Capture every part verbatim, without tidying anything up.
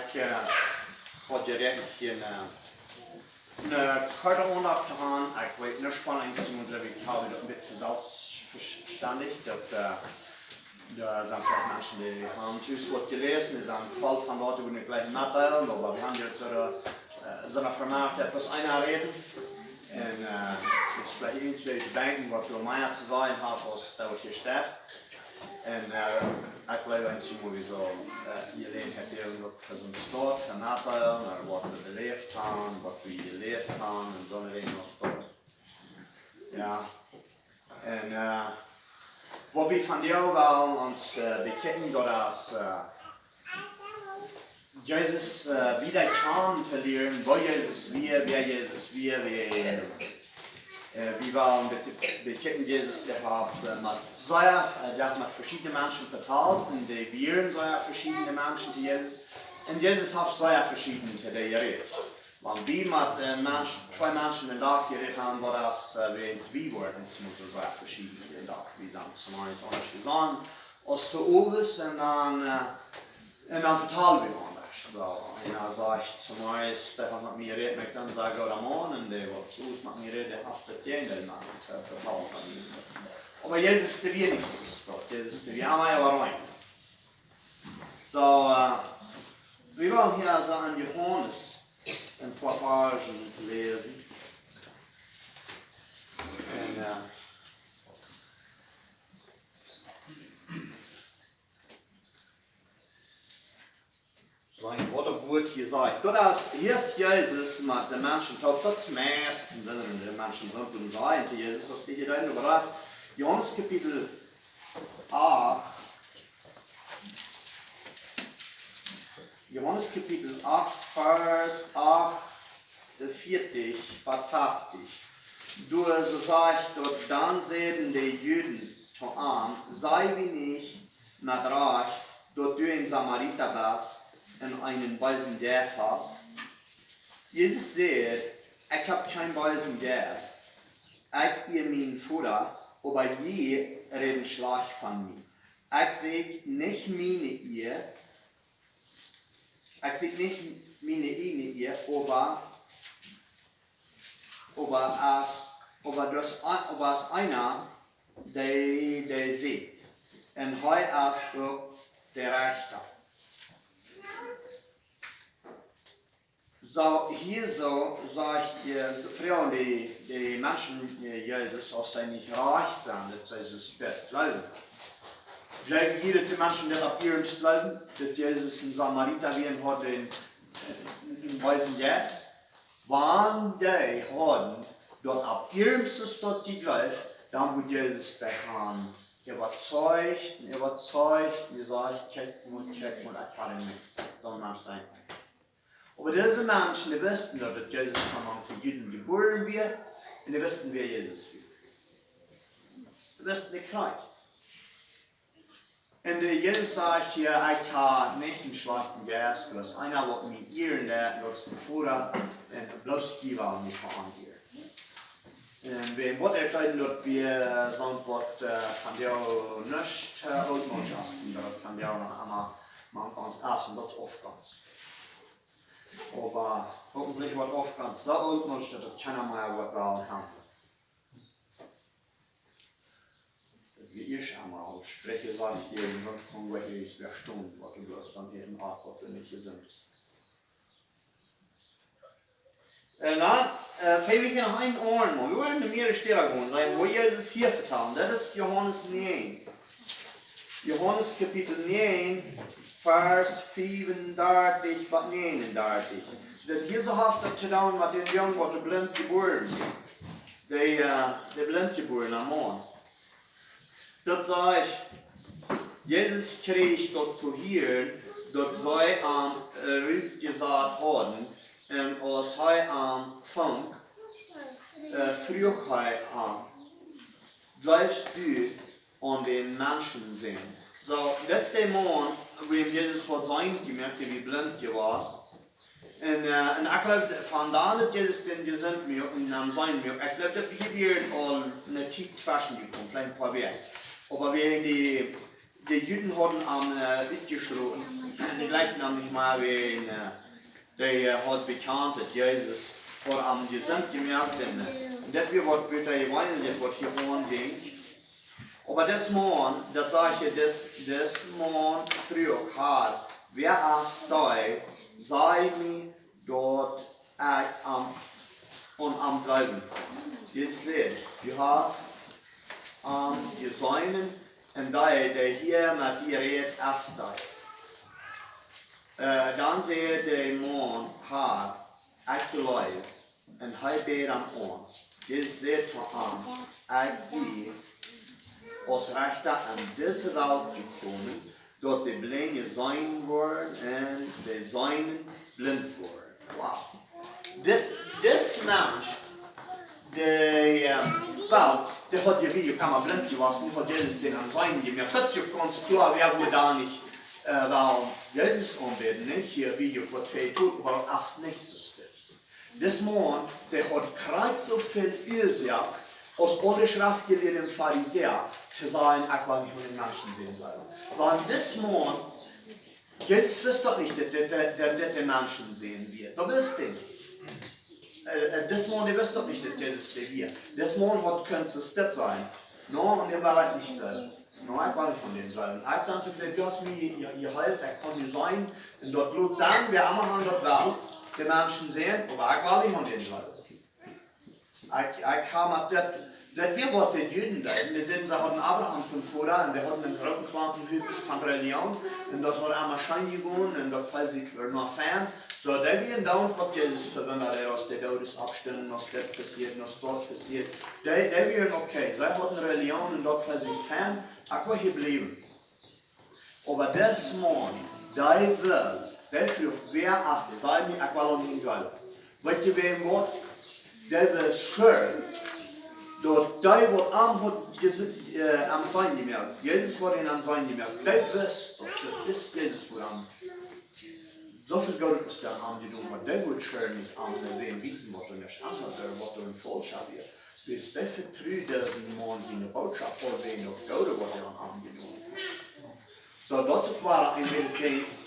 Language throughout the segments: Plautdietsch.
Ekj, äh, haud jeräakjent hia een, äh, een korta Aundacht to haben. Ekj weet nich, von eent to mol, jleew ekj, hab ekj daut een bät selfstveständich, daut, äh, doa sent väl Menschen, dee haben tus waut jeläsen, dee sent voll von waut, dee wudden jlikj metdeelen, oba wie haben nu soo, äh, soo een Format, daut bloos eena rät. Un, äh, daut es veleicht irjentwäa, dee denkjen, waut väl mea to sajen haft aus daut hia steit. Un, äh, ekj jleew, eent to mol wie soo, äh, Jeläajenheit haben, waut fa soon Stoot, fa metdeelen, ooda waut wie beläft haben, waut wie jeläst haben, un soone Dinja aus daut. Jo. Un, äh, waut wie vondoag wellen ons, äh, bekjikjen, daut es, äh, Jesus, äh, wieda kjanen to lieren, woo Jesus wia, wäa Jesus wia, wäa, äh, wie wellen be-, bekjikjen, Jesus, dee haft, äh, met sea, äh, dee haft met veschiedne Menschen vetalt, un dee wieren sea veschiedne Menschen to Jesus. Un Jesus haft sea veschieden to dee jerät. Wan wie met, äh, Mensch, twee Menschen een Dach jerät haben, waut es, äh, wäajen wie woaren, es mott sea veschieden een Dach. Wie sent zemorjes aundasch jesonnen aus zeowes, un dan, äh, un dan vetalen wie aundasch. Soo, un dan sajcht zemorjes, dee haft met mie jerät, ekj sie een sea gooda Maun, un dee waut zeowes met mie rät, dee haft daut Jäajendeel met, äh, vetalt von mie. Oba Jesus, dee wia nich soo stoakj. Jesus, dee wia emma äwa rein. Soo, äh, wie wellen hia soo en Johanes een poa Varzen läsen. Un, äh, soo, waut woat hia jesajcht? Daut es, hia es Jesus met de Menschen toop, daut es meist, un dan de Menschen sent un sajen to Jesus, aus dee hia deeden, oba daut es Johanes Kapitel acht, Johanes Kapitel acht, Varsch acht, de veatich bat feftich. Doa soo sajcht daut: Dan säden de Juden to am: Saj wie nich met Rajcht, daut du een Samarita best un eenen beesen Jeist hast? Jesus säd: Ekj hab kjeen beesen Jeist. Ekj ea mienen Voda, oba jie räden schlajcht von mie. Ekj säkj nich miene Ea, ekj säkj nich miene ieejne Ea, oba, oba aus, oba daut, oba aus eena, dee, dee säkjt. Un hee es uk de Rechta. Soo, hia soo, soo ekj, äh, soo froagen dee, dee Menschen, äh, Jesus, aus see nich rajcht sent, daut see soo stoakj jleewen. Jleewen jie, daut de Menschen daut opp iernst jleewen, daut Jesus een Samarita wia un haud een, äh, een beesen Jeist? Wan dee hauden daut opp iernst soo stoakj jejleeft, dan wudd Jesus dee han äwazeicht un äwazeicht un jesajcht: Kjikj mol, kjikj mol, ekj hab am nich. Soon Mensch sie ekj. Oba dise Menschen, dee wisten daut, daut Jesus von de Juden jebuaren wia, un dee wisten, wäa Jesus wia. Dee wisten daut krakjt. Un de Jesus sajcht hia: Ekj hab nich een schlajchten Jeist, daut es eena, waut mie ieren deit, daut es de Voda, un bloos dee well mie veaundieren. Un wie woaren daut seenen, daut wie, äh, sent waut, äh, von dee nich, äh, ooltmoodsch es, un daut von dee noch emma mank ons es, un daut es Aufgonst. Oba hopentlich woat Aufgonst soo ooltmoodsch, daut daut kjeena mea woat wellen haben. Daut wie ieescht emol aul Spricha sajen, dee wie nich kjennen vestonen, waut doa bloos dan een Oat, waut nich jesunt es. Un dan, äh, fang wie hia noch een aun, mau. Wie woaren no mea Städen gonen, seenen, woo Jesus hia vetalen. Daut es Johanes näajen. Johanes Kapitel näajen, Varsch fiefundartich bat näajenundartich. Daut hia soo haft daut to doonen met dän Jung, waut de blint jebuaren wia. De, äh, de blint jebuarna Maun. Daut sajcht: Jesus kjrieech daut to hieren, daut see am, äh, rutjesat hauden, un aus hee am funk, äh, fruach hee am: Jleefst du aun dän Menschensän? Soo, daut es de Maun, wäm Jesus haud seenen jemoakt, dee wia blint jewast. Un, äh, un ekj jleew, von doa aun daut Jesus dän jesunt muak un am seenen muak, ekj jleew, daut hia wia aul eene Tiet tweschen jekomen, veleicht een poa Wäakj. Oba wäajen dee, de Juden hauden am, äh, utjeschloten, Dee jlikjt am nich mea, wäajen, äh, dee, äh, haud bekjant, daut Jesus haud am jesunt jemoakt. Un, äh, un daut wia waut bäta jeweenlich, waut hia aunjinkj. Oba dis Maun, daut sajcht hia, dis, dis Maun fruach: Herr, wäa es dee? Saj mie, daut ekj aun, aun am jleewen kaun. Jesus säd: Du hast am jeseenen, un dee, dee hia met die rät, es dee. Äh, dan säd de Maun: Herr, ekj jleew. Un hee bäd am aun. Jesus säd to am: Ekj sie aus Rechta en dise Welt jekomen, daut de Blinje seenen woaren un de Seenen blint woaren. Wow. Dis, dis Mensch, dee, ähm, well, dee haud je wie emma blint jewast, nu haud Jesus dän aun seenen jemoakt. Daut es je gaunz kloa, wäa wudd dan nich, äh, well Jesus aunbäden, nich? Hia, wie je waut väl tut, oba daut es nich soo stell. Dis Maun, dee haud krakjt soo väl Uasoak aus aule Schreftjelieede un Farisäa to sajen: Ekj well nich aun dän Menschensän jleewen. Wan dis Maun, Jesus wist daut nich, daut, daut, daut, daut daut de Menschensän wia. Daut wist hee nich. Äh, äh, dis Maun, dee wist daut nich, daut Jesus dee wia. Dis Maun haud kunt soo stell sennen. No, aun däm well ekj nich jleewen. No, ekj well nich aun däm jleewen. Ekj säd to am: Du hast mie je-, jeheelt, ekj kaun nu seenen. Un daut lot sennen, wäa emma daut well, de Menschensän, oba ekj well nich aun däm jleewen. Ekj, ekj kaun met daut, daut wia waut de Juden deeden. Dee säden, see hauden Abraham toom Voda un dee hauden een grooten Klompen Hübes von Relijoon. Un daut haud emma scheen jegonen un daut feeld sikj wada no fein. Soo, dee wieren doa, waut Jesus vewundat haud, aus de Doodes oppstunden, aus dit passieed, aus daut passieed. Dee, dee wieren okay. See hauden Relijoon un daut feeld sikj fein. Ekj well hia bliewen. Oba dis Maun, dee well, dee fruach: Wäa es dee? Saj mie, ekj well aun am jleewen. Weetst du, wäajen waut? Dee wist sure, daut dee, waut am haud jese-, äh, aun seenen jemoakt, Jesus, waut dän aun seenen jemoakt, dee wist daut, daut dis Jesus, waut am soo väl Goodet aun jedonen haud, dee wudd sure nich am dän wiesen, waut doa nich aun haud, waut doa een Faulscha wia. Wiels dee vetrud disen Maun siene Bootschoft, fa dän daut Goode, waut hee aun am jedonen haud. Soo, daut es uk wada een wichtich Dinkj,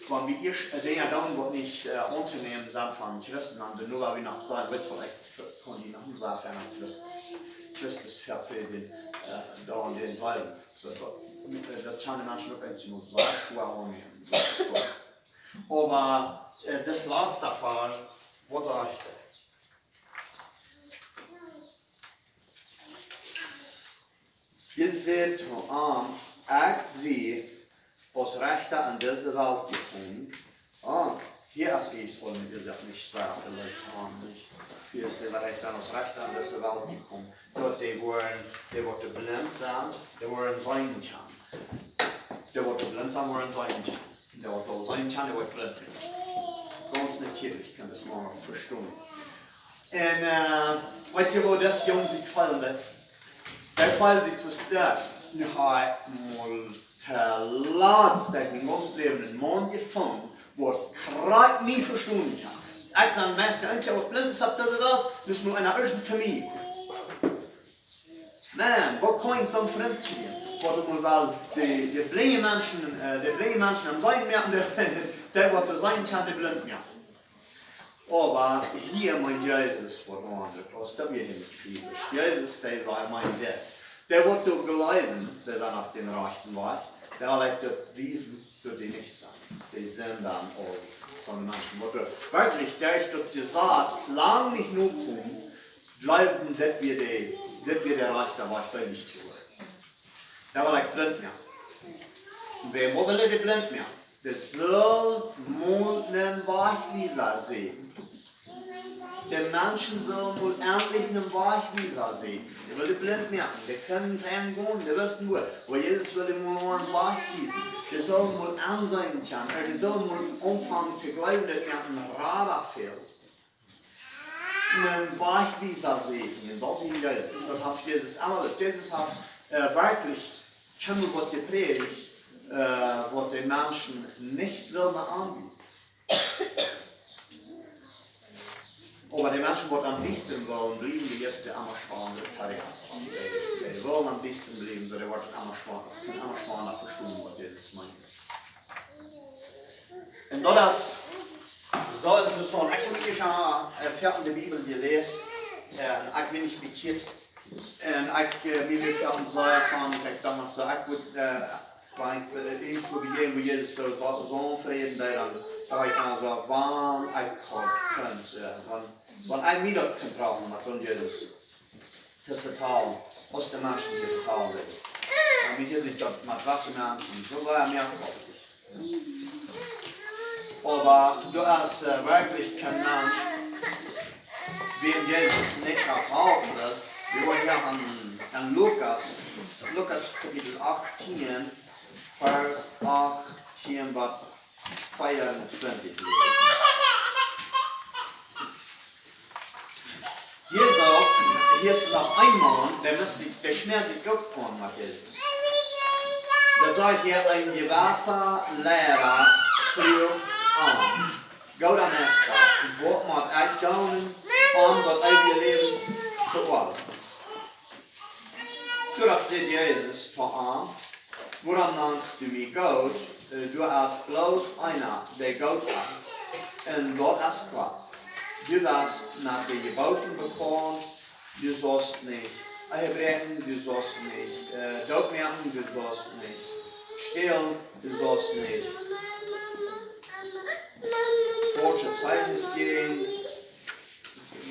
wan wie ieescht, äh, Dinja doonen, waut nich, äh, auntonämen sent von Christen, dan doano, wan wie noch sajen: Weetst du waut, ekj kaun die noch nich sajen, von Christus, Christus veprädjen, äh, doa aun dän jleewen. Soo, daut, äh, daut kjennen Menschen uk eemol sea schwoa aunnämen. Soo, soo. Oba, äh, daut latste Varsch, waut sajcht et? Jesus säd to am: Ekj sie aus Rechta en dise Welt jekomen. Ah, hia es Jesus aul met dit nich sea veleicht aun, nich? Hia es de Woarheit, aus Rechta en dise Welt jekomen. Daut dee woaren, dee waut blint sent, dee woaren seenen kjennen. Dee waut blint sent, woaren seenen kjennen. Dee waut aul seenen kjennen, dee woaren blint woaren. Gaunz natieedlich kaun daut mau vestonen. Un, äh, weetst du, woo daut Jung sikj feeld? Dee feeld sikj soo stoakj. Nu haud ekj mol to latst, daut ekj mien gaunzet Läwen een Maun jefungen, waut krakjt mie vestonen kaun. Ekj sie meist de eensja, waut blint es opp dise Welt, daut mott eena ieescht fa mie komen. Maun, woo kaun ekj soon Frint kjrieen? Waut mol woll de, de blinje Menschen, äh, de blinje Menschen aun seenen moaken, de, dee waut seenen kjennen, dee blint moaken. Oba hia meent Jesus waut aundret, aus daut wia hia nich physisch. Jesus, dee wia, meent dit. Dee waut doa jleewen, see sent opp dän rajchten Wajch, dee well ekj daut wiesen, daut dee nich sent. Dee sent dan aul soone Menschen, waut doa werkjlich derch daut Jesaz lang nich nokomen, jleewden, dit wia de, dit wia de rajchte Wajch, see nich to woaren. Dee well ekj blint moaken. Un wäa mott dee blint moaken? Dee sull mol een Wajchwiesa seenen. De Menschen sullen mol endlich een Wajchwiesa seenen. Dee wull dee blint moaken. Dee kunnen fa am gonen, dee wisten woo. Oba Jesus wull mol een Wajchwiesa. Dee sullen mol enseenen kjennen. Ooda dee sullen mol aunfangen to jleewen, daut doa een Rada fält. Een Wajchwiesa seenen, un daut wia Jesus. Daut haft Jesus emma, daut Jesus haft, äh, werkjlich kjeenmol waut jeprädicht, äh, waut de Menschen nich sullen aunwiesen. Oba de Menschen, waut aum diestren wellen bliewen, dee jeft et emma schwoa, daut Tarias. Dee, dee wellen aum diestren bliewen, soo dee woaren et emma schwoa, kjennen emma schwoa vestonen, waut Jesus meent. Un daut es soo interessaunt. Ekj hab mie hia, äh, väl enne Bibel jeläst. Un ekj sie nich bekjieet. Un ekj, äh, mie wia väl soo von, ekj docht noch soo, ekj wudd, äh, wan ekj, äh, irjentwua bie, wua Jesus soo, soo, soo fräd deed, dan docht ekj aun soo, wan ekj kunn, kunn, äh, wan, wan ekj mie daut kunn trauen, waut soo een Jesus to vetalen, aus de Menschen hia vetalen wellen. Un wie hia sent daut met wasse Menschen, soo sea mea. Oba doa es, äh, werkjlich kjeen Mensch, wäm Jesus nich halpen well. Wie woaren hia aun, aun Lukas, Lukas Kapitel achtieen, Varsch achtieen bat veeauntwintich läsen. Hia soo, hia es noch een Maun, dee mott sikj, dee schmäat sikj uk aun met Jesus. Daut sajcht hia: Een jewessa Liera fruach am: Gooda Meista, waut mott ekj doonen, om daut eewje Läwen to erwen? Doaropp säd Jesus to am: Wuarom nanst du mie goot? Äh, doa es bloos eena, dee goot es, un daut es Gott. Du best met de Jeboten bekaunt: Du saust nich Ehe bräakjen, du saust nich, äh, doot moaken, du saust nich stälen, du saust nich faulschet Zeichnis jäwen,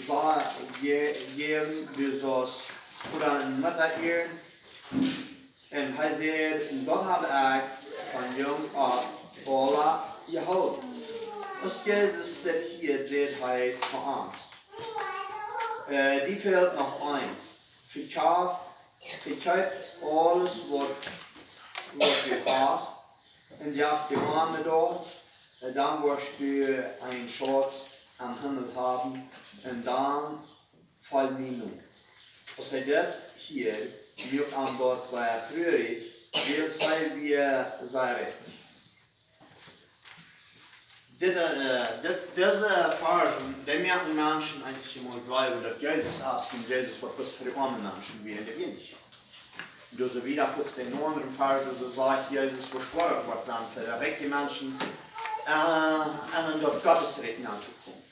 wa-, jä-, jäwen, du saust Voda un Mutta ieren. Un hee säd: Un daut hab ekj von jung opp aula jehoolen. Aus Jesus dit hieed, säd hee to am: Äh, die fält noch eent. Vekjeef, vekjeep aules waut, waut du hast, un jeff de Oame daut, un dan woascht du een Schauts aum Himmel haben, un dan folj mie no. Aus hee dit hieed, muak am daut sea trurich, wiels hee wia sea rikj. Dit, äh, dit, dise Varschen, dee moaken Menschen eenjemol jleewen, daut Jesus es een Jesus, waut bloos fa de oame Menschen wia, un daut wia nich. Doa soo wieda, fuats dän aundren Varsch, doa soo sajcht Jesus, woo schwoa daut woat sennen fa de rikje Menschen, äh, aun daut Gottes Rikj nenn to komen.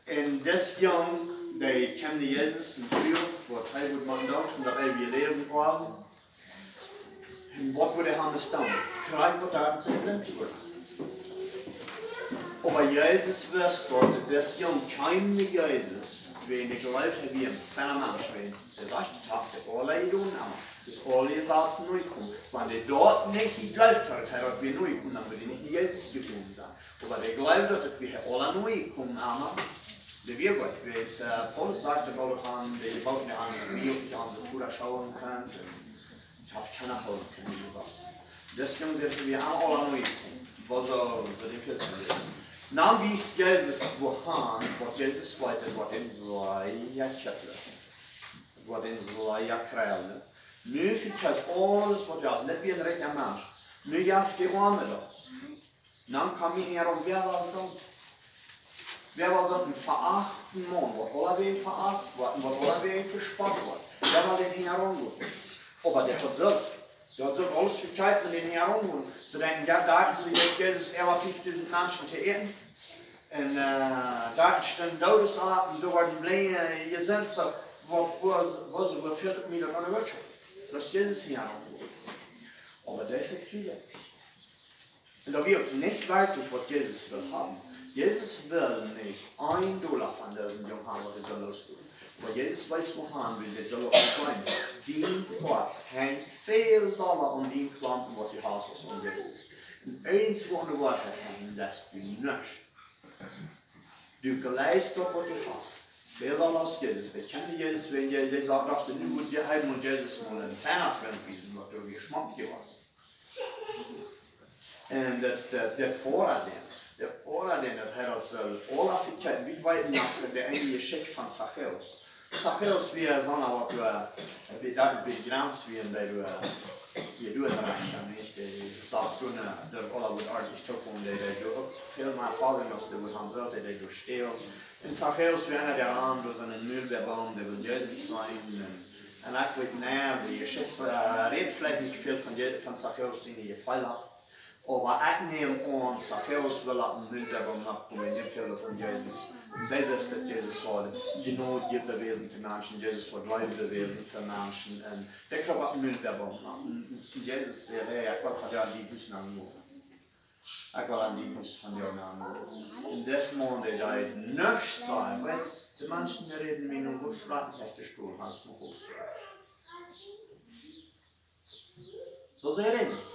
Un dis Jung, dee kjeem no Jesus un fruach, waut hee wudd motten doonen, om daut eewje Läwen to haben. Un waut wudd hee aundasch doonen? Krakjt waut doa to doonen wia. Oba Jesus wist daut, dis Jung kjeem no Jesus, wiels hee jleewd, hee wia een feina Mensch, wiels hee sajcht, hee haft aule Jedanken, hee haft aule Jesazen nokomen. Wan hee daut nich jejleewd haud, daut hee daut wia nokomen, dan wudd hee nich no Jesus jekomen sennen. Oba hee jleewd daut, daut wia aula nokomen, Mama. Dee wia waut, wiels, äh, Paulus sajcht daut aule haben, dee Jeboten haben, dee wie nich aun de Voda schauen kjennen, un haft kjeena hoolen kjennen, wie jesajcht. Deswäajen sent wie aula nokomen, woo soo, woo dee Filter es. Dan wiest Jesus, woo han, waut Jesus weet, waut am sea kjitlen, waut am sea kjrieen. Nu vekjeep aules, waut du hast, nich wie een rikja Mensch. Nu jeff de Oame daut. Dan kjeem hee hinjaraun, wäa well soont? Wäa well soont? Een veachten Maun, waut aulawäajen veacht woat, waut aulawäajen vespott woat. Wäa well dän hinjaraun gonen? Oba dee haud Sult. Dee haud Sult, aules vekjeept un dän hinjaraun gonen. See denkjen, jo, doa haud Jesus äwa fieftusent Menschen to äten. Un, äh, doa stunden Doodes opp, un doa worden Blinje jesunt, soo, waut, woo, woo, woo fält et mie daut aun de Wirtschoft? Daut es Jesus hinjaraun gonen. Oba dee vekjrieen. Un daut wia uk nich werkjlich, waut Jesus wull haben. Jesus wull nich een Dolla von disen Jung haben, waut hee sull loosloten. Oba Jesus wees, woo han, wiels hee sull uk seenen, dee Hoat henjt väl dolla aun dän Klompen, waut du hast, aus aun Jesus. Un irjentwua aun de Woarheit henjen deist du nuscht. Du jleefst daut, waut du hast, väl dolla aus Jesus. Dee kjand Jesus, wan hee, hee säd, daut hee nu wudd hee mol Jesus mol een feina Frint wiesen, waut doa wia schmock jewast. Un daut, daut, daut Poa dän, daut Poa dän, daut hee daut sull aula vekjeepen. Wie weeten noch de eene Jeschicht von Zachäus. Zachäus wia soona, waut, äh, bie, doa bie de Jrenz wia, un dee, äh, wia doa een Rikja, nich? Dee sach doa, äh, daut aula wudd ordentlich tookomen, dee, dee doa uk väl mea Foljen aus dee wudd han sullt, dee, dee doa stäl. Un Zachäus wia eena, dee han doa soonen Mulbäaboom, dee wull Jesus seenen. Un, un ekj weet, nä, de Jeschicht, äh, rät veleicht nich väl von Je-, von Zachäus siene Jefeelen. Oba ekj näm aun, Zachäus wull opp een Mul bie am nopp komen, un dee fäld opp aun Jesus. Un dee wist, daut Jesus haud Jnod jewäsen to Menschen, Jesus haud Leew jewäsen fa Menschen. Un dee kroop opp een Mul bie am nopp. Un, un Jesus säd: "Hey, ekj well von die aun dien Hus nenn gonen. Ekj well aun dien Hus von die aun nenn gonen." Un dis Maun, dee deed nuscht sajen. Weetst, de Menschen, dee räden mie nu soo schlajcht, ekj vestonen, aus noch aus. Soo säd hee nich.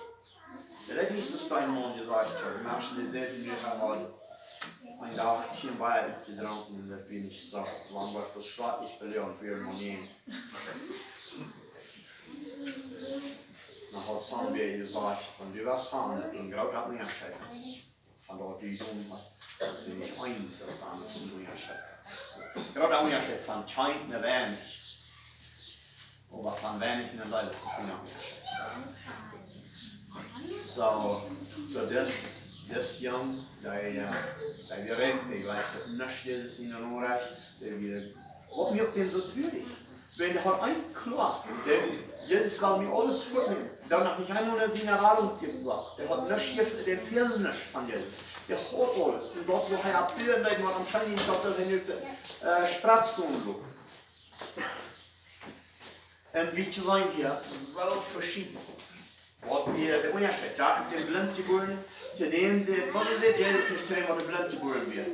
Daut es nich soo aus dee Maun jesajcht haud. Menschen, dee säden, wie haben aul een Dach tieen Bia utjedrunken un daut wia nich soo. Wan woat daut schlajcht, ekj vestonen, wie motten. Dan haud Samuel jesajcht, von du woascht haben, een grooten Unjascheet. Von daut du jung hast, daut du nich eent, daut dan es een Unjascheet. Grooten Unjascheet von kjeen no weinich. Oba von weinich no väl es een Unjascheet. Soo, soo dis, dis Jung, dee, äh, dee wia räden, dee jleicht daut nuscht Jesus sienen Onrajcht, dee wia, waut moakt dän soo trurich? Wan dee haud een kloa, dee, Jesus well mie aules wajchnämen. Dee haud noch nich eemol no siene Radunk jedocht. Dee haud nuscht, dee fäld nuscht von Jesus. Dee haud aules. Un daut, woo hee opp Tieren deed, waut am scheen nich, daut hee nu, äh, Spretz komen wull. Un wie sent hia soo veschieden. Waut wia de Unjascheet? Doa de Blindjebuaren, to dän säd, waut säd Jesus nich to dän, waut de Blindjebuaren wia?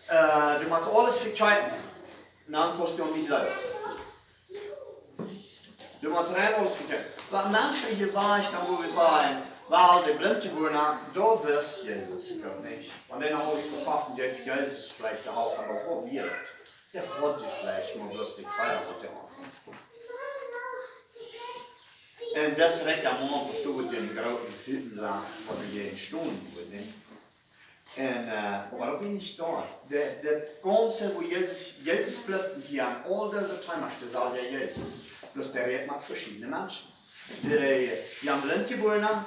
Äh, du motst aules vekjeepen, dan kaust du aun mie jleewen. Du motst rein aules vekjeepen. Waut Menschen hia sajen, dan wudd wie sajen, well, de Blindjebuaren, doa wist Jesus Gott nich. Wan dee aules vekoft un jeef Jesus veleicht de Halft von daut, waut wia daut? Dee haud veleicht mau bloos de Kjleeda, waut dee haud. Un dis rikja Maun, aus du wudst dän grooten Hüten sajen, waut doa jäajen stonen wudd, nä? Un, äh, oba daut wia nich doa. De, de gaunze, woo Jesus, Jesus blift hia aun aul dise Themas, de selwja Jesus. Bloos dee rät met veschiedne Menschen. De, de Blindjebuarna,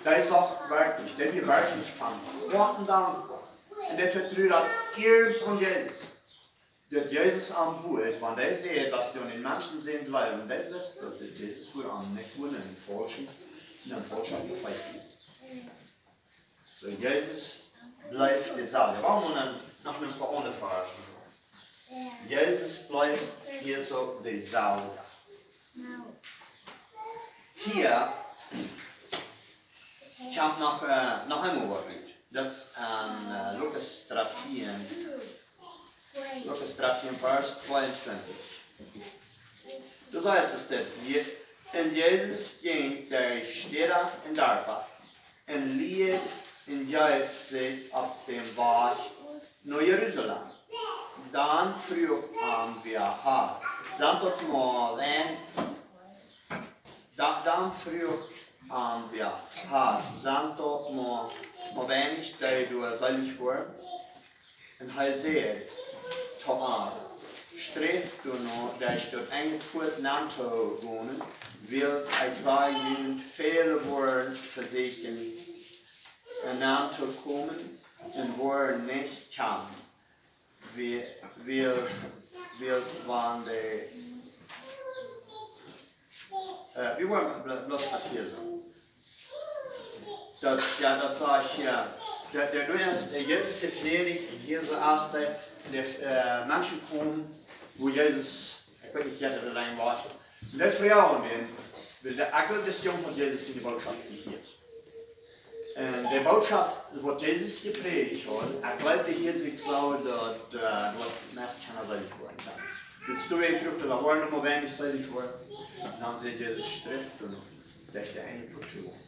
dee sach werkjlich, dee wia werkjlich von Hoaten dankboa. Un dee vetrud daut iernst aun Jesus. Daut Jesus am wudd, wan dee säd, waut dee aun dän Menschensän jleewen, dee wist, daut dit Jesus wudd am nich wudden en faulschen, en faulschen Profeet jäwen. Soo, Jesus bleef deselwja. Wie gonen dan noch een poa aundre Varschen. Jesus bleef hia soo deselwja. Hia kjemt noch, äh, noch eemol waut rut. Daut es aun, äh, Lukas dartieen, Lukas dartieen, Varsch tweeuntwintich. Doa sajcht et dit: "Je-, un Jesus jinkj derch Städa un Darpa un lieed un jeef sikj opp dän Wajch no Jerusalem. Dan fruach am wäa: Har, sent daut mau wein-, da-, dan fruach am wäa: Har, sent daut mau, mau weinich, dee doa seelich woaren?" Un hee säd to an: "Sträft doano, daut ekj daut enje Puat nenn to gonen, wiels ekj saj junt, väle woaren vesieekjen nenn to komen un woaren nich kjennen, wie-, wiels, wiels wan dee," äh, wie woaren blo-, bloos daut hia soo. Daut, jo, daut saj ekj hia. Daut, daut doa es, äh, Jesus de Kjnädich un hia soo aus dee, de, äh, Menschen komen, woo Jesus, ekj weet nich, jeit et lang wajch. Un dee froagen am, wiels dee eejentlich dis Jung haud Jesus siene Bootschoft jehieet. Un de Bootschoft, waut Jesus jeprädicht haud, ekj jleew, dee hieed sikj soo, daut, äh, daut meist kjeena seelich woaren kaun. Wiels doa fruach hee: Woaren mau weinich seelich woaren? Un dan säd Jesus: "Sträft doano, daut ekj daut enje Puat nenn to gonen."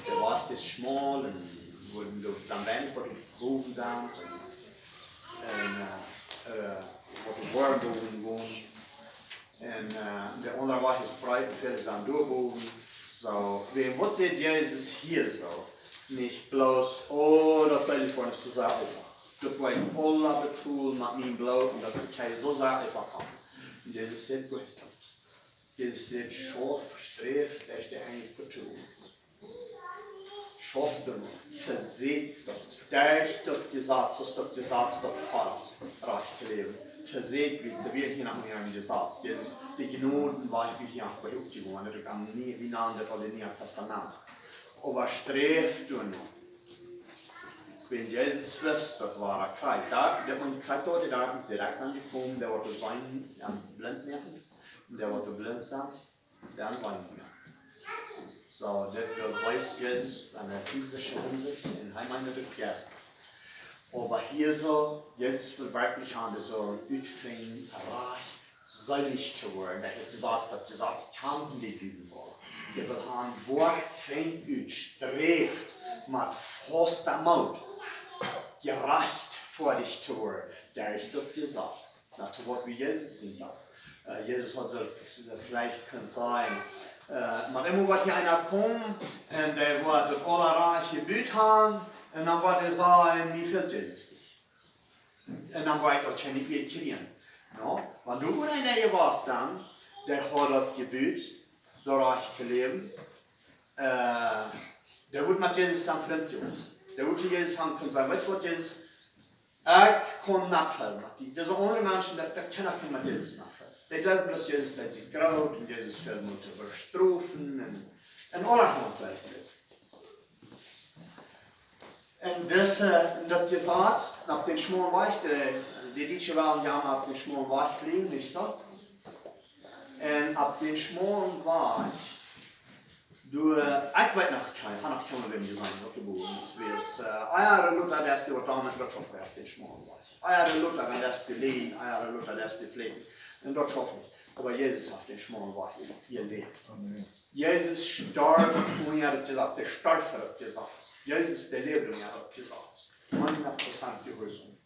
De Wajch es schmaul un woaren doa dan weinich waut bowen sent. Un, äh, äh, waut doa woaren bowen gonen. Un, äh, de aundra Wajch es breet un väle sent doa bowen. Soo, wäajen waut sajcht Jesus hia soo? Nich bloos: "Oh, daut seelich woaren es soo sea eefach. Daut woa ekj aula betolen met mien Bloot un daut kjrie ekj soo sea eefach aun." Un Jesus sajcht: "Goot, Jesus sajcht: Schauft, sträft, daut ekj daut enje Puat nenn to gonen. Schauft doano, vesieekjt daut, derch daut Jesaz, aus daut Jesaz daut foddat, rajcht to läwen. Vesieekjt, wie, wie wieren hia noch nich aum Jesaz. Jesus, de Jnodenwajch, wia hia noch nich oppjegonen, daut kjemt nich, wie nanen daut aul em Nieen Tastament." Oba sträft doano. Wan Jesus wist, daut wia krakjt, daut, daut maun krakjt doa, dee doa, dee doa aunjekomen, dee waut doa seenen, jo, blint moaken, un dee waut doa blint sent, dee seenen mea. Soo, dit wia bloos Jesus aun de physische Hinsicht un hee meent daut uk jeistlich. Oba hia soo, Jesus well werkjlich haben, dee sellen utfinjen, rajcht seelich to woaren. Daut es daut Jesaz, daut Jesaz kjemt nich bie de Welt. Dee well haben, woat, finj ut, sträft met fasten Moot, jerajcht fa die to woaren. Daut es daut Jesaz. Daut es waut wie Jesus sent. Äh, Jesus haud soo, soo veleicht kunt sajen, äh, mau emma woat hia eena komen un dee woat daut aula rajcht jebut haben un dan woat hee sajen, mie fält Jesus nich. Un dan woa ekj daut kjeene Ea kjrieen. No, wan du wua eena jewast best, dee haud daut jebut, soo rajcht to läwen, äh, dee wudd met Jesus sennen Frint jewast. Dee wudd to Jesus haben kunt sajen, weetst du waut, Jesus, ekj kaun nich väl met die. Dise aundre Menschen, daut, daut kaun ekj nich met Jesus nich väl. Dee jleewen daut Jesus deed sikj groot un Jesus well mau to bestrofen un, un aulahaunt jleewen dee. Un dis, äh, un daut Jesaz, opp dän schmaulen Wajch, dee, dee Dietsche wellen jo opp dän schmaulen Wajch bliewen, nich soo? Un opp dän schmaulen Wajch, du, äh, ekj weet noch kjeen, ekj hab noch kjeenmol wäm jeseenen, waut doa bowen es, wiels, äh, ea Lothar, dee es doa waut aundasch, daut schauft opp dän schmaulen Wajch. Ea Lothar, dee es doa läajen, ea Lothar, dee es doa fläten. Un daut schauft nich. Oba Jesus haft dän schmaulen Wajch jeläwt. Amen. Jesus storf unja daut Jesaz, dee storf fa daut Jesaz. Jesus, dee läwd unja daut Jesaz. Hundat Prozent Jehuarsaum.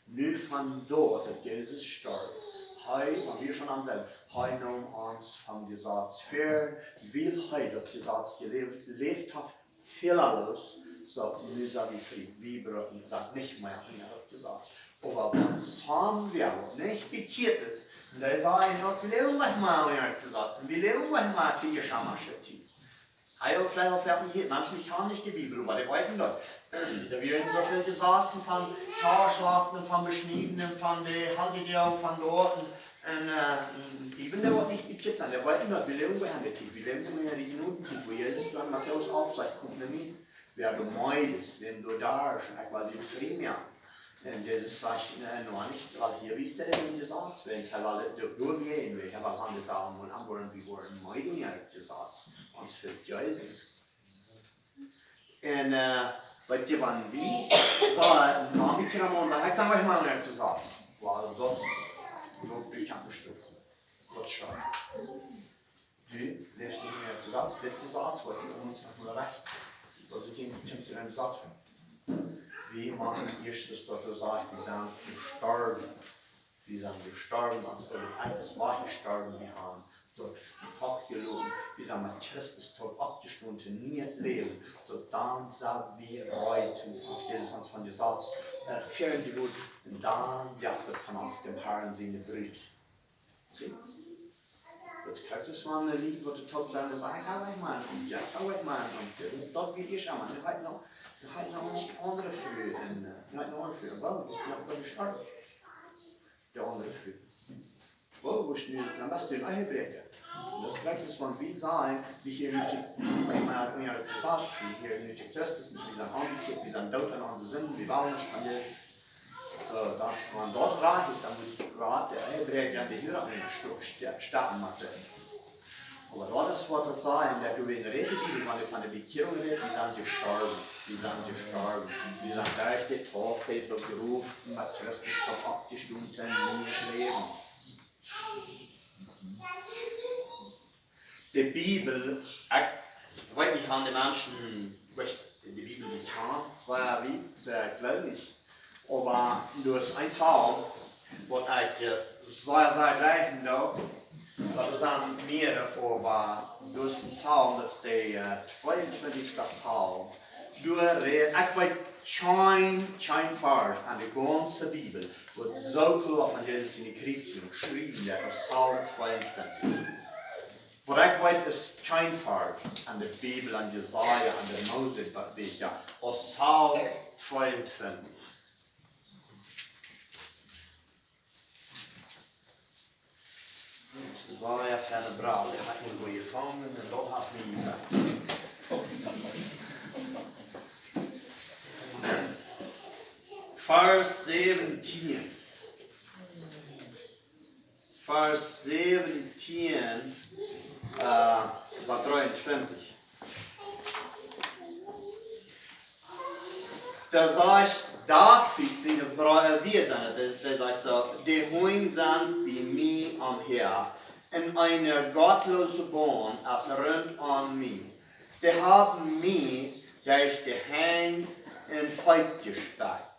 Nu von doa, daut Jesus storf, hee, wan wie schwoa aun dän, hee neem ons vom Jesaz ver, wiels hee daut Jesaz jeläwt, jeläwt haft, fälaloos, soo, nu sent wie frie. Wie brucken, sent nich mea unja daut Jesaz. Oba wan soon wäa, waut nich bekjieet es, un dee sajcht, ekj läw nich mea unja daut Jesaz, un ekj läw nich mea to Jeschamasche Tiet. Hee haud veleicht aul väl hia, Menschen, dee kjanen nich de Bibel, oba dee weeten daut. Doa wieren soo väl Jesazen von Tauschlachten, von Beschnieden, von de Halde, von Doten. Un, äh, even dee waut nich bekjieet sent, dee weeten daut, wie läwen nich en de Tiet, wie läwen en de Jnodentiet, wua Jesus dan Matäus alf sajcht, komt no mie, wäa doa meed es, wäm doa darscht, ekj well dän frie moaken. Un Jesus sajcht, nä, noch nich, wiels hia wiest hee daut Jesaz, wiels hee well daut doa, doa wäa, un hee well aun de Saul mol aunwoaren, wie woaren meed unja daut Jesaz, ons fält Jesus. Un, äh, weetst du, wan wie soo, äh, no, wie kjennen mol, dan ekj saj, wacht mol, wan du sajchst, well, daut, daut brinjt nich bie. Daut es scheen. Du läfst nich mea, du sajchst, dit es aules, waut du ons noch mol rajcht. Daut es kjeen, kjeen Jesaz von. Wie motten ieescht daut, daut sajcht, wie sent jestorwen. Wie sent jestorwen, ons Läwen es jestorwen, wie haben daut Tag jeloten, wie sent met Christus toop oppjestonen, een nieet Läwen, soo dan sent wie reed, aus Jesus ons von Jesaz, äh, fäaren deit, un dan jeft et von ons däm Herrn siene Brut. See? Daut es Christus, wan de Lied, waut de Taufe sent, daut ekj hab ekj mol, un jo, ekj hab ekj mol, un daut, daut wie die schauen, daut haft noch, daut haft noch eene aundre Fru, un, äh, noch eene aundre Fru, un waut es noch bie de Stadt? De aundre Fru. Woo, woo es nu, dan best du een Ehebräakja. Un daut es krakjt soo, wan wie sajen, wie hieren nich, wie hieren nich Jesaz, wie hieren nich Christus, wie sent aunjekjieet, wie sent doot aun onse Sinden, wie wellen nich von die. Soo, daut es, wan daut rajcht es, dan mott Gott de Ehebräakja aun de Hüra stoppen, sta-, stoppen met dit. Oba daut es, waut daut sajcht, un daut wie en de Räd, wan wie von de Bekjierunk räden, wie sent jestorwen, wie sent jestorwen, wie sent derch de Taufe begroft, met Christus oppjestonen, een nieet Läwen. De Bibel, ekj weet nich, aun de Menschen, waut de Bibel nich kjanen, saj wie, saj ekj jleew nich. Oba doa es een Psalm, waut ekj, äh, sea, sea jleichen doo. Daut sent mearere, oba doa es een Psalm, daut es de, äh, tweeuntwintichste Psalm. Doa rät, ekj weet kjeen, kjeen Varsch aun de gaunze Bibel, waut soo kloa von Jesus siene Kjriezjunk jeschräwen woat aus Psalm tweeuntwintich. Waut ekj weet es kjeen Varsch aun de Bibel, aun Jesaja, aun de Mosebieekja, aus Psalm tweeuntwintich. Jesaja, von de Bibel, dee haft mie goot jefungen, un daut haft mie jerat. Vers säwentieen. Vers säwentieen, äh, bat dreeuntwintich. Doa sajcht David siene Brüda, wie sent et, dee, dee sajcht soo: De Hunj sent bie mie omhäa, un eene gottloose Baunt es runt om mie. Dee haben mie derch de Henj un Feet jespikjat.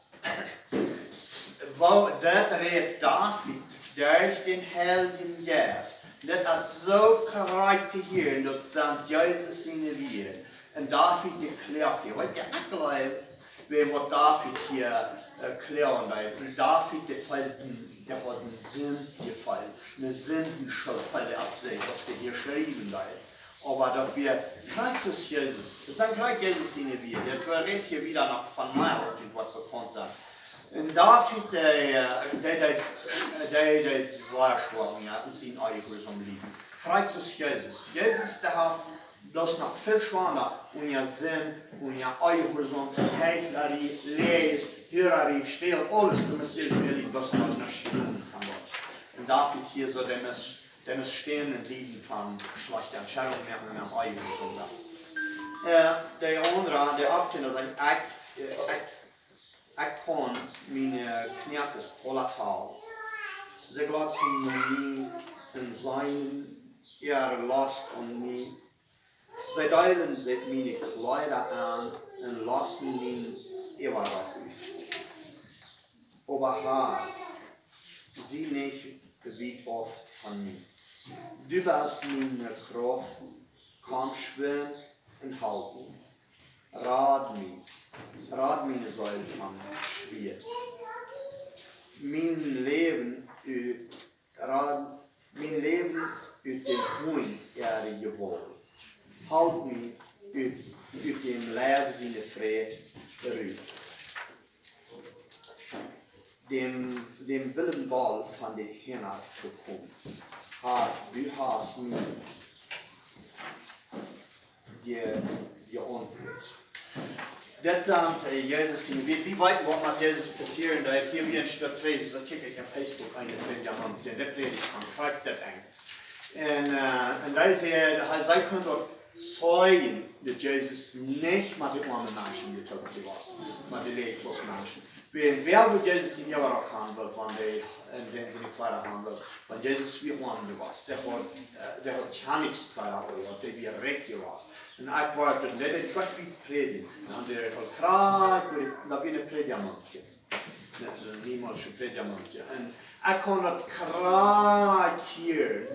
S-, woo, daut rät David derch dän Heiljen Jeist. Daut es soo krakjt to hieren, daut sent Jesus siene Wieed. Un David dee kloagt hia. Weetst, ekj jleew, wäa waut David hia, äh, kloagen deed. David dee feeld, dee haud een Sindjefeel. Eene Sindenschult feeld hee opp sikj, aus hee hia schriewen deed. Oba daut wia Christus Jesus. Daut sent krakjt Jesus siene Wieed. Daut rät hia wada noch von mea, waut jie waut bekaunt sent. Un David, dee, äh, dee, dee, dee, dee sea schwoa unja sienen Onjehuarsaum lieden. Christus Jesus. Jesus, dee haud daut noch väl schwoara unja Sind, unja Onjehuarsaum, Heichlerie, Läajes, Hurarie, Stälen, aules, du must Jesus mea lieden, daut es noch nuscht jedonen von daut. Un David hia soo, dee must, dee must stänen un lieden von schlajchte Entscheidungen moaken un am Onjehuarsaum sennen. Äh, de aundra, de achttieen, dee sajcht: Ekj, äh, ekj, ekj kaun miene Kjnees aula talen. See glotzen no mie un seenen äare Lost aun mie. See deelen sikj miene Kjleeda aun un lossen mienen Äwarock ut. Oba Herr, sie nich wiet auf von mie. Du best miene Krauft, komm schwind un halp mie. Rad mie, rad miene Seel vom Schwieet. Mien Läwen ut, rad, mien Läwen ut dän Hunj äare Jewault. Halp mie ut, ut däm Leiw siene Fräd rut. Däm, däm wilden Boll von de Hinja to komen. Herr, du hast mie je-, jeauntwuat. Daut sent, äh, Jesus siene Wieed. Wie weeten, waut met Jesus passieren deed. Hia wia een Stekj Prädicht, daut kjikj ekj opp Facebook, een Prädicht, dee prädicht von krakjt daut Enj. Un, äh, un hee säd, hee, see kunnen daut zeijen, daut Jesus nich met de oame Menschen jedocht wia, met de leeje Menschen. Wäa, wäa wudd Jesus en äwa Rock haben wellen, wan dee, un dän siene Kjleeda haben wellen, wan Jesus wia oam jewast? Dee haud, äh, dee haud Kjennichskjleeda aun, dee wia rikj jewast. Un ekj wort, un dee deed Gott wie prädjen. Un dan säd ekj: "Krakjt, daut wia een Prädjamontje." Daut es een niemols een Prädjamontje. Un ekj kunn daut krakjt hieren.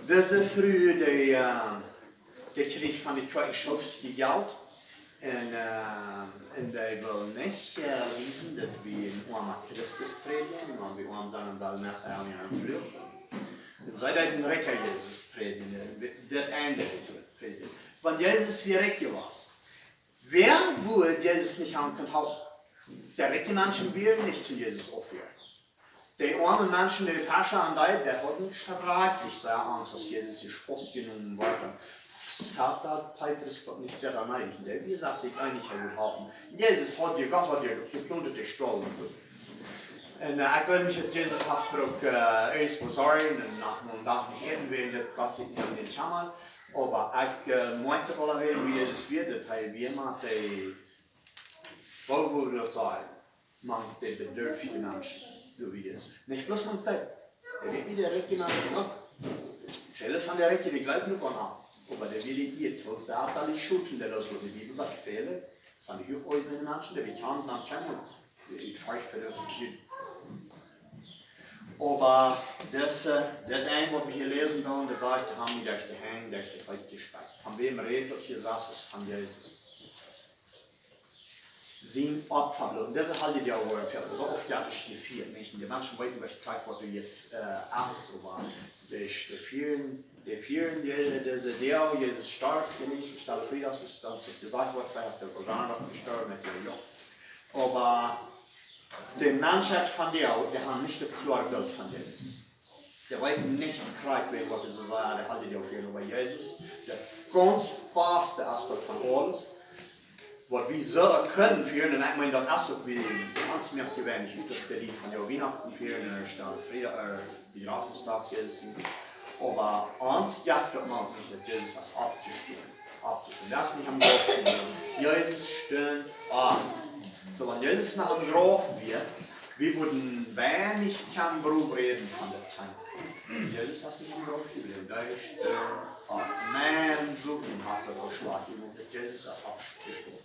Dise Fru, dee, äh, dee kjrieech von de Kjoakj schuftsje Jelt. Un, äh, un dee wull nich, äh, wiesen daut wie een oama Christus prädjen, wan wie oam sent, dan sell wie mea haben aus een Fru. Un see deed een rikja Jesus prädjen, un daut Enj prädjen. Wan Jesus wia rikj jewast, wäa wudd Jesus nich haben kunt halpen? De rikje Menschen wieren nich to Jesus aufjewast. De oame Menschen, dee Fescha aun deeden, dee hauden schrakjlich sea Angst, aus Jesus hia faustjenomen wort. Un sat daut Petrus daut nich doa aun eenijen? Dee wia sikj eenich, hee wudd halpen. Jesus haud je, Gott haud je jeplont, dee Stolen. Un, äh, ekj weet nich, daut Jesus haft uk, äh, eascht woo sorjen, un no een Dach nich äten, wäajen daut Gott sikj nich om dän kjemmad. Oba ekj, äh, moakj daut aul wäajen, woo Jesus wia, daut hee wia met de, woo wudd daut sennen, mank de bedurfje Menschen, soo aus Jesus. Nich bloos mank dee. Hee wia met de rikje Menschen uk. Väle von de Rikje, dee jleewden uk aun am. Oba dee wia de Ieedhoot, dee haud aul nich Schult, dee loos, waut de Bibel sajcht, väle von de huach aunjeseene Menschen, dee bekjanen am kjeenmol. Ekj frei fa de Juden. Oba daut, äh, daut Enj, waut wie hia läsen doonen, dee sajcht, dee haben mie derch de Henj, derch de Feet jespikjat. Von wäm rät daut hia? Daut es von Jesus. Sien Opfabloot. Daut es aul dee Doag, wua soo oft jefieet woat, nich? Un de Menschen weeten, waut krakjt woat, äh, aules, oba dee, dee fieren, dee fieren dee, dise Doag, Jesus storf, nich? Stal frie, aus et dan sikj jesajcht woat, veleicht es hee aul dan noch jestorwen, met de, jo. Oba de Menschen von vondoag, dee haben nich daut kloare Bilt von Jesus. Dee weeten nich krakjt, wäa waut es, soo aus dee aul dee Doag fieren, oba Jesus, daut gaunz baste Aspekt von aules, Waut wie soo kjennen fieren, un ekj meen, daut es uk, wie ons mea jeweenlich ut daut Berlin von jo Wienachten fieren, un Stelle Frieda, äh, Bejrafnisdach es. Oba ons jeft daut mau nich, daut Jesus es oppjestonen. Oppjestonen. Daut es nich aum Grauf. Jesus stunt opp. Soo, wan Jesus noch aum Grauf wia, wie wudden weinich kjennen Bruch räden von daut Thema. Jesus es nich aum Grauf jebläwen, hee stunt opp. Mien Soon haft daut uk schlajcht, daut Jesus es oppjestonen.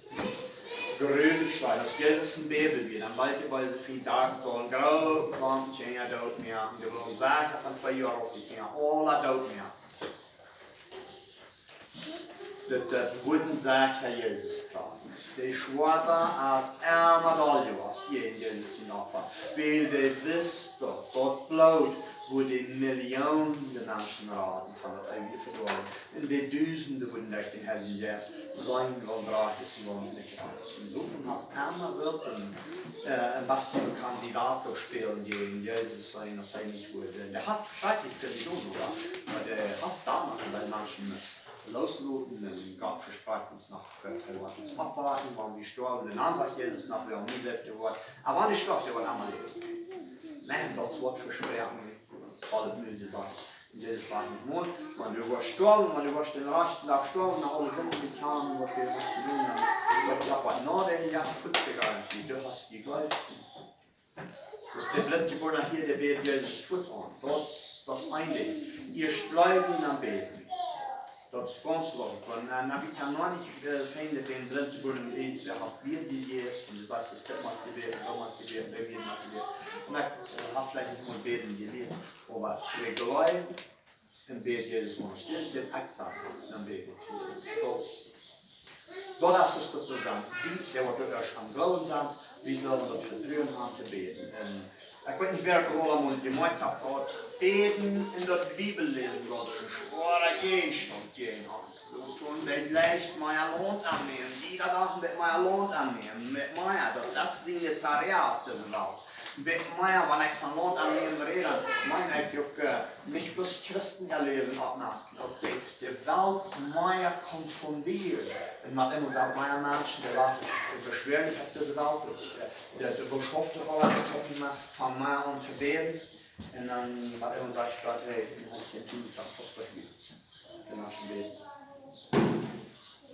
Jrunlich schlajcht. Aus Jesus em Bäbe wia, dan wia hee bie sikj, daut saul een grootet Laump Kjinja dootmoaken. Dee wullen secha von twee Joa auf dee Kjinja aula dootmoaken. Daut, daut wudden secha Jesus trafen. De Schwoata es emma doll jewast jäajen Jesus sien Opfa. Wiels dee wist, daut daut Bloot wudd Millionen Menschen raden von daut eewje Vedoawen. Un de Dusende wudden derch dän Heiljen Jeist seenen, waut Rajchtet un waut nich. Sien Soon haft emma wullen, äh, een bät Kandidat spälen jäajen Jesus sennen, aus hee nich wudd. Dee haft schrakjlich väl jedonen, oba, oba dee haft doano en dee Menschen must losloten un Gott vesprakjt ons noch, äh, hee woat ons oppwakjen, wan wie stoawen. Un dan sajcht Jesus noch, wäa aun mie jleeft, dee woat, oba wan dee stoaft, dee woat emma läwen. Nä, daut woat vesproaken, aul daut Mul jesajcht. Un Jesus sajcht nich mol, wan du woascht stoawen, wan du woascht dän rajchten Dach stoawen, no aule Sinden bekjanen, waut du hast jedonen, dan woat Gott waut no dän Dach fuaz jegonen, du hast jejleeft. Daut es de Blindjebuarna hia, dee bät Jesus fuaz aun. Daut, daut es een Dinkj. Ieescht jleewen un dan bäden. Daut es gaunz logisch. Wan, äh, na, wie kjennen noch nich, äh, finjen, daut een Blindjebuarna irjentwäa haft Wieed jejäft, un du sajchst, daut mott jebät, soo mott jebät, dee Wieed mott jebät. Un ekj, äh, hab veleicht nich mol bäden jelieet, oba ekj jleew, un bäd Jesus aun. Stil sit exakt, dan bäd ekj Jesus. Daut, daut es daut soo sennen. Wie, dee waut doa ieescht aum Gloowen sent, wie sellen daut Vetruen haben to bäden. Un ekj weet nich, wäa daut aul emol jemoakt haft, daut Bäden un daut Bibelläsen, daut es een schwoara Jäajenstaunt jäajen ons. Soo, un dee jleicht mea Launt aunnämen, jieda Dach een bät mea Launt aunnämen, met mea, daut es sien Terrain opp dise Welt. Een bät mea, wan ekj von Launt aunnämen räd, dan meen ekj uk, äh, nich bloos Christen äa Läwen oppmessten, uk de, de Welt mea konfrontieren. Un met emol sent mea Menschen, dee laten, dee beschweren sikj opp dise Welt, de, de, de Wirtschaft, de Wirtschaft nich mea, fangen mea aun to bäden. Un dan met emol sajcht Gott, hey, dan hab ekj kjeen Tiet, ekj hab Fußball. Dee Menschen bäden.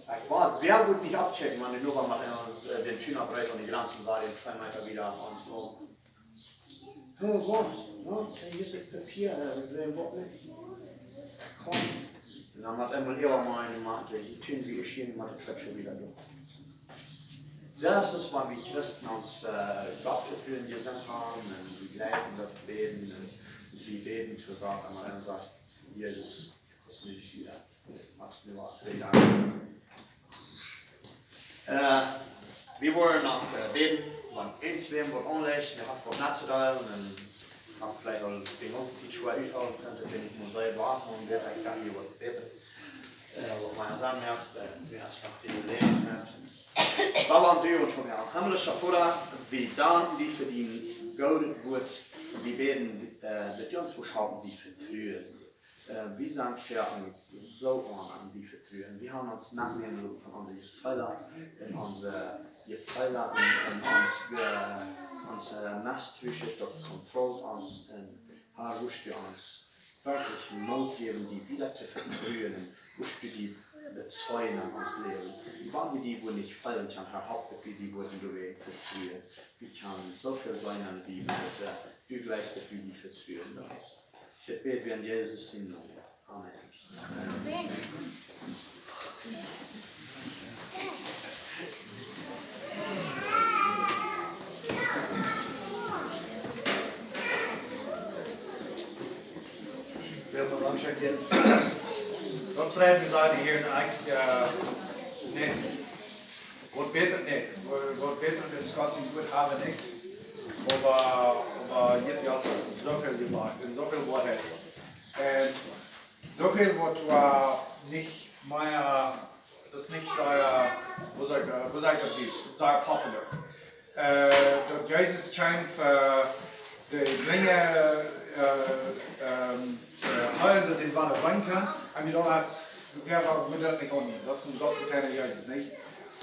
Ekj weet, wäa wudd nich aufchecken, wan dee Noba met eenen, äh, dän Tuna breet aun de Grenz un säd, twee Meter wieda aus ons no. Oh, waut? No, hia es daut Papia, äh, wie wellen waut nich. Komm. Un dan met emol äwa mie, mie, dee Tuna wia schien, mie de Klatsch wieda doa. Daut es, wan wie Christen ons, äh, Gott vetruen jesent haben un wie jleewen daut bäden un wie bäden to Gott un dan sajcht Jesus, daut es nich wieda. Macht nu waut twee Doag. Äh, wie woaren noch, äh, bäden, wan irjentwäm waut aunlajcht, dee haft waut mettodeelen un haft veleicht aul de gaunze Tiet schwoa uthoolen kunt, daut ekj nich mol soo waut, un wäa ekj dan hia waut bäden. Äh, waut mie aunmoakt, äh, wäa es noch dee Jeläajenheit. Baba, onsen Gott, himmlischa Voda, wie danken die fa dien goodet Wuat. Wie bäden, äh, daut du ons woascht halpen die vetruen. Äh, wie sent fa ons soo aun, aun die vetruen. Wie haben ons metnämen loten von onse Jefeele, un onse Jefeele un, un ons, äh, ons, äh, Mestrische daut kontrolliert ons un Herr, woascht du ons werkjlich Moot jäwen, die wieda to vetruen, woascht du die bezeien aun ons Läwen. Wan wie die wua nich feelen kjennen, Herr, halp daut wie die wudden doawäajen vetruen. Wie kjennen soo väl seenen aun die, daut, äh, du jleichst daut wie die vetruen. Ekj bäd en Jesus sienen Nomen. Amen. Wilt mau lang schekjen. Daut freit mie sea hia, un ekj, äh, nä. Waut bäta nich. Waut, waut bäta es Gott sien Wuat haben nich. Oba, oba hia es soo väl jesajcht un soo väl Woarheit. Un soo väl waut, äh, nich mea, daut es nich soo, äh, woo saj ekj, äh, woo saj ekj daut nich? Soo popular. Äh, daut Jesus kjeem fa de Dinja, äh, ähm, äh, heelen, daut dee wada seenen kunnen. I mean, daut es, wäa, wäa wudd daut nich aunnemen? Daut es een, daut es een kjliena Jesus, nich?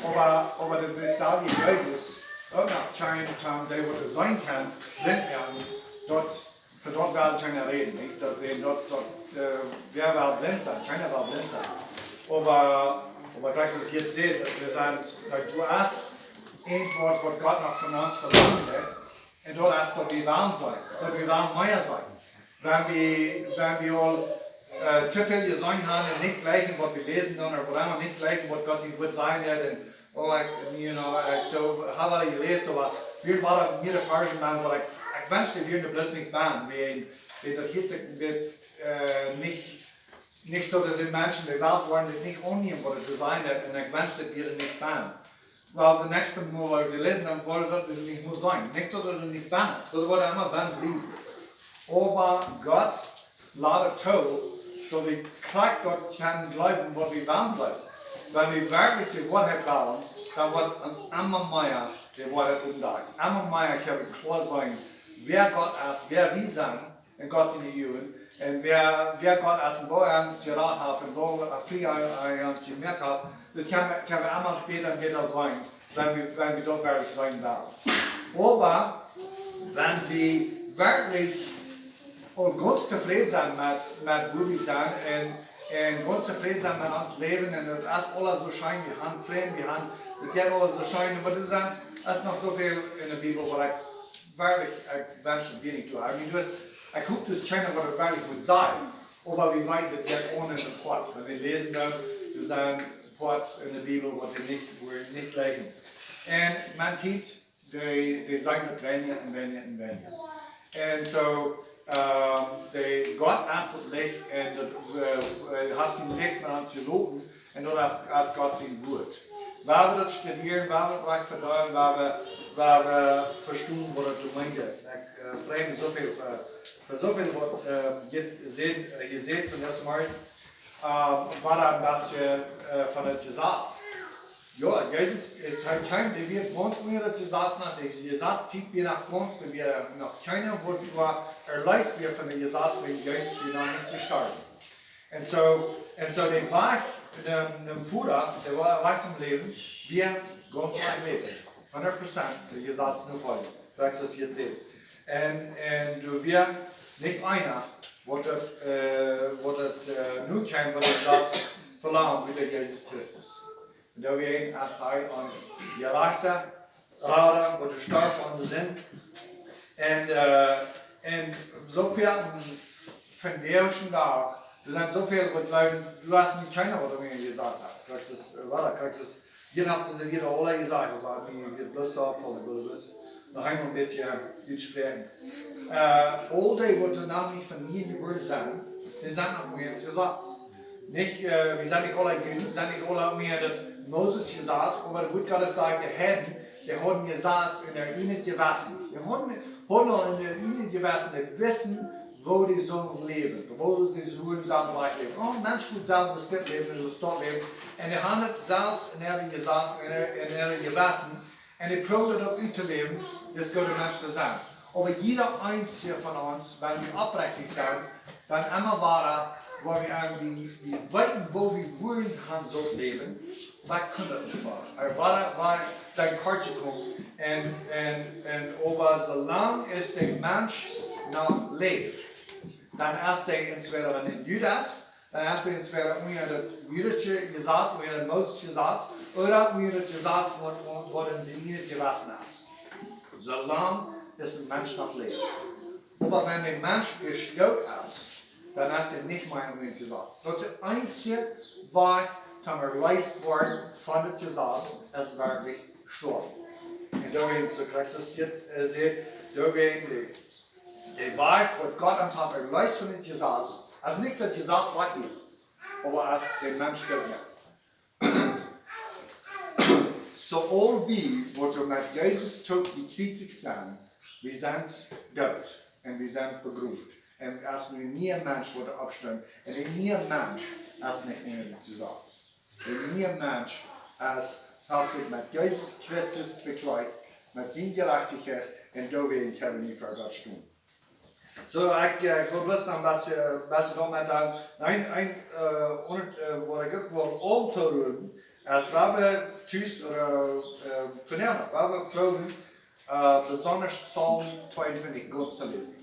Oba, oba de Bestalje Jesus, uk noch kjeene Tung, dee waut seenen kaun, sent ja, daut, fa daut well kjeena räden, nich? Daut wie daut, daut, äh, wäa well blint sennen, kjeena well blint sennen. Oba, oba krakjt soo aus hia sajcht, daut wie sent, daut du hast een Wort, waut Gott noch von ons velangt, nich? Un daut es, daut wie woaren sennen, daut wie woaren mea sennen. Wan wie, wan wie aul, äh, too väl jeseenen haben un nich jlikjen, waut wie läsen dan, ooda wan wie nich jlikjen, waut Gott sien Wort sajcht, jo, dan, oh, ekj, you know, ekj doo, hab aul jeläsen, oba wie woaren mea Varschen moaken, waut ekj, ekj wensch, dee wieren bloos nich bie, wiels, wiels daut hieet sikj een bät, äh, nich, nich soo, daut de Menschen, dee woaren dit nich aunnämen, waut et to sennen haft, un ekj wensch, daut wie nich bie. Well, daut näakjste Mol, waut wie läsen, dan woat daut nich mea sennen. Nich daut et nich bie es, daut woat emma bie bliewen. Oba Gott lat et too, daut wie krakjt daut kjennen jleewen, waut wie wellen jleewen. Wan wie werkjlich de Woarheit wellen, dan woat ons emma mea de Woarheit oppjedakjt. Emma mea kjenn wie kloa seenen, wäa Gott es, wäa wie sent, enn Gott siene Uagen. Un wäa, wäa Gott es un woo hee ons jerat haft un woo, äh, frie hee, hee ons jemoakt haft, daut kjenn wie, kjenn wie emma bäta un bäta seenen, wan wie, wan wie daut werkjlich seenen wellen. Oba wan wie werkjlich aul gaunz tofräd sent met, met woo wie sent un, un gaunz tofräd sent met ons Läwen un daut es aules soo scheen, wie haben Frind, wie haben, daut jeit aules soo scheen, oba doa sent, es noch soo väl enne Bibel, waut ekj werkjlich, ekj wensch, daut wie nich doa. I mean, du hast, ekj hop, daut kjeena waut daut werkjlich mott sajen. Oba wie weeten, daut jeit aun enn daut Hoat. Wan wie läsen dan, doa sent Poats enne Bibel, waut wie nich, waut wie nich jlikjen. Un met Tiet, dee, dee sent daut weinja un weinja un weinja. Un soo, ähm, de Gott es daut Licht un daut, äh, äh, haft sien Licht aun ons jeloten. Un daut es, es Gott sien Wort. Wan wie daut studieren, wan wie daut rajcht vestonen, wan wie, wan wie vestonen, waut daut meent. Ekj, äh, frei mie soo väl fa, fa soo väl waut, äh, jie säden, äh, jie säden von daut Mars, ähm, wia een bät, äh, von daut Jesaz. Jo, Jesus es, hee kjeem, dee wia gaunz unja daut Jesaz noch, de Jesaztiet wia noch gaunz, doa wia noch kjeena, waut doa erleest wia von daut Jesaz, wiels Jesus wia noch nich jestorwen. Un soo, un soo de Wajch, de, de Voda, de Wa-, Wajch toom Läwen, wia gaunz nich läwen. Hundat Prozent daut Jesaz nofoljen, soo aus hia sajcht. Un, un doa wia nich eena, waut daut, äh, waut daut, äh, nu kjeem, waut daut Jesaz velangd, wiels Jesus Christus. Un doawäajen es hee ons jerajchta Rada, waut jestorwen fa onse Sind. Un, äh, un soo väl von dän Dach, doa sent soo väl waut jleewen, du hast nich kjeena waut unja daut Jesaz es. Krakjt soo, äh, wada, krakjt soo, hia haben see wada aule jesajcht, oba wie, wie bloos soo, von de bloos noch eemol een bät utspräakjen. Äh, aul dee waut noch nich von nie jebuaren sent, dee sent noch unja daut Jesaz. Nich, äh, wie sent nich aule Juden, sent nich aule unja daut Moses Jesaz, oba daut Wuat Gottes sajcht, de Heiden, dee hauden Jesaz enn äa ieejnet Jewessen. Dee hauden, hauden aul enn äa ieejnet Jewessen, dee wisten, woo dee sullen läwen, woo dee sullen sajen, woo dee läwen. Oh, Mensch, mott selfst dit läwen, un daut läwen. Un dee hauden daut selfst enn äa Jesaz, enn äa, enn äa Jewessen, un dee proowden daut uk uttoläwen, dis goode Mensch to sennen. Oba jieda eena von ons, wan wie oprechtich sent, dan emma wada, wua wie aun, wie, wie weeten, woo wie wudden haben sullen läwen, oba wie kjennen daut nich wada. Oba wada, wada sent kortje komen. Un, un, un oba soo lang aus de Mensch noch läft, dan es hee entwäda een Juda, dan es hee entwäda unja daut jüdische Jesaz, unja daut Moses Jesaz, ooda unja daut Jesaz, waut, waut, waut enn sien ieejnet Jewessen es. Soo lang aus een Mensch noch läft. Oba wan de Mensch jestoawen es, dan es hee nich mea unja daut Jesaz. Daut es de eensje Wajch, daut wie erleest woaren von daut Jesaz, es werkjlich stoawen. Un doawäajen, soo aus Christus hia, äh, sajcht, doawäajen de, de Wajch, waut Gott ons haft erleest von daut Jesaz, es nich daut Jesaz wajch, oba aus de Mensch stoawen es. Soo aul wie, waut doa met Jesus toop jekjriezicht sent, wie sent doot un wie sent begroft. Un aus een niea Mensch woat oppstonen, un een niea Mensch es nich mea daut Jesaz. Een niea Mensch es, haft sikj met Jesus Christus bekjleedt, met siene Jerajchtichkjeit, un doawäajen kjenn wie ver Gott stonen. Soo, ekj, äh, ekj well bloos noch een bät, bät noch met dan, een, een, äh, un, äh, waut ekj uk well auntonen, es wie haben, tus ooda, äh, vondoag, woa wie proowen, besondasch Psalm tweeuntwintich gaunz to läsen.